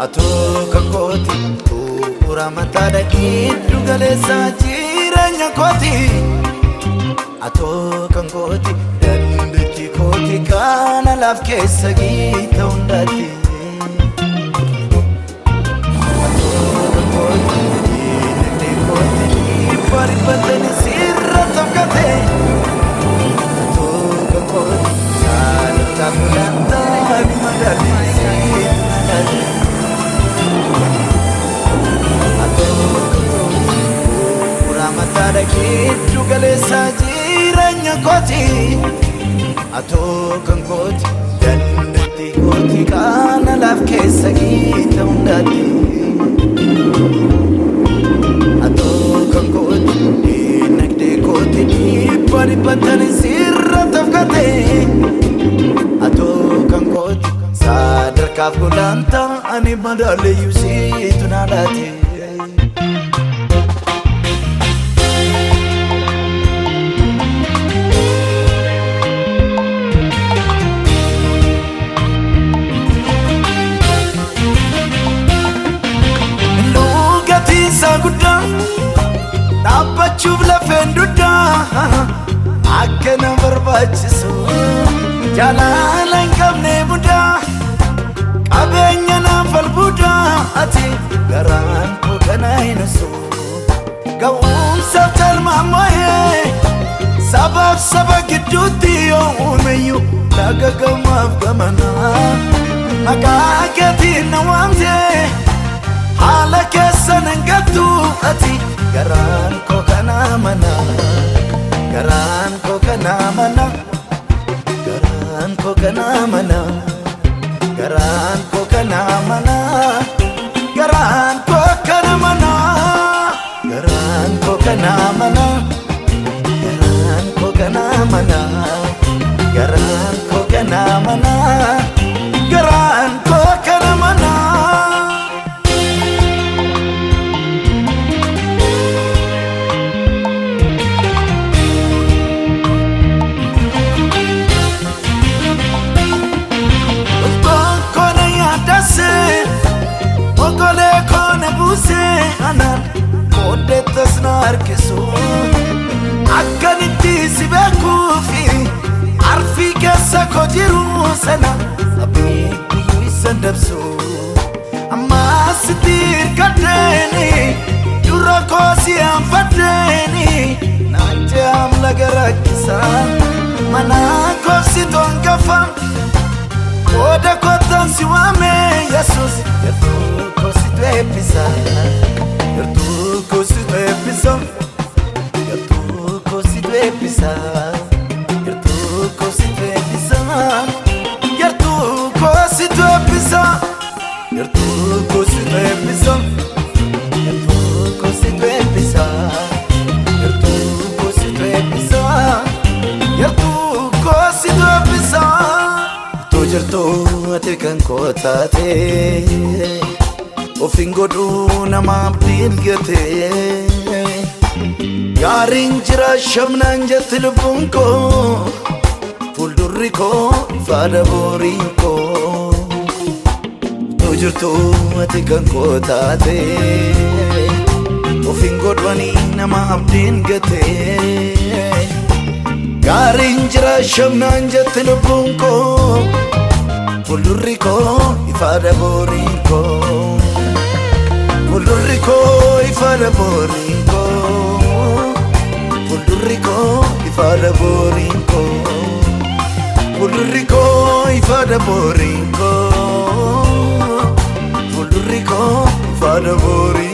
Atoo kan kooti bu'uura mataadha giddu galeessa jireenya kooti. Atoo kan kooti dandeettii kooti kana laaf keessa giita hundaati. Atoo kan kooti dinagdee kooti dhiibbaa dhibbatanii sirra tofkate. Atoo kan kooti sadarkaa gulantaa madaalli sitti madaalle. Bu'uura mataadha giddu galeessa jireenya kooti. Atoo kan kooti dandeettii kooti kana laaf keessa giita hundaati. Atoo kan kooti dinagdee kooti dhiibbaa dhibbatanii sirra tofkate. Atoo kan kooti sadarkaaf gulantaa ani madaaleyyuu siitu na laate. Gatiin isaa guddaa dhaabbachuuf lafeen duddaa akka na barbaachisu jaalala hin qabne mudaa qabeenya naaf albuudaa ati garaan koo kana hin ibsu ga'umsaaf talmaamoo'ee sabaaf saba gidduutti yoo uumeyyuu laga gamaaf gamanaa maqaa keetiin na waamtee haala keessa nan gattu ati garaan koo kana mana, garaan koo kana mana, garaan koo kana mana, garaan koo kana mana, garaan koo kana mana, garaan koo kana mana, garaan koo kana mana, garaan koo kana mana, garaan koo kana mana. Loltoon koo na yaaddase, okolee koo na buuse, anaan booddeettas na harkisu. Akkanitti si beekuufi arfii keessa koo jiru sana abiddiyyuu isa dabsu. Ammas sitti hirkadheeni dura koo si aanfadheeni naan je'am laga rakkisa mana koo si toongafa. Qooda kottan si waame Yesuus, yartuu koo situ eebbisa, yartuu koo situ eebbisa, yartuu koo situ eebbisa, yartuu koo situ eebbisa, yartuu koo situ eebbisa, yartuu koo situ eebbisa, yartuu koo situ eebbisa, yartuu koo situ eebbisa, yartuu koo situ eebbisa. Utuu jirtuu ati kan koo taate of hin godhuu nama abdiin gate. Gaariin jira shamnaan jetti lubbuun koo fuuldurri koo ifaadha boriin koo. Utuu jirtuu ati kan koo taate of hin godhanii nama abdiin gate. Gaariin jira shamnaan jetti lubbuun koo fuuldurri koo ifaadha boriin koo. Fuuldurri koo ifaadha boriin koo. Fuuldurri koo ifaadha boriin koo. Fuuldurri koo ifaadha boriin koo. Fuuldurri koo ifaadha boriin.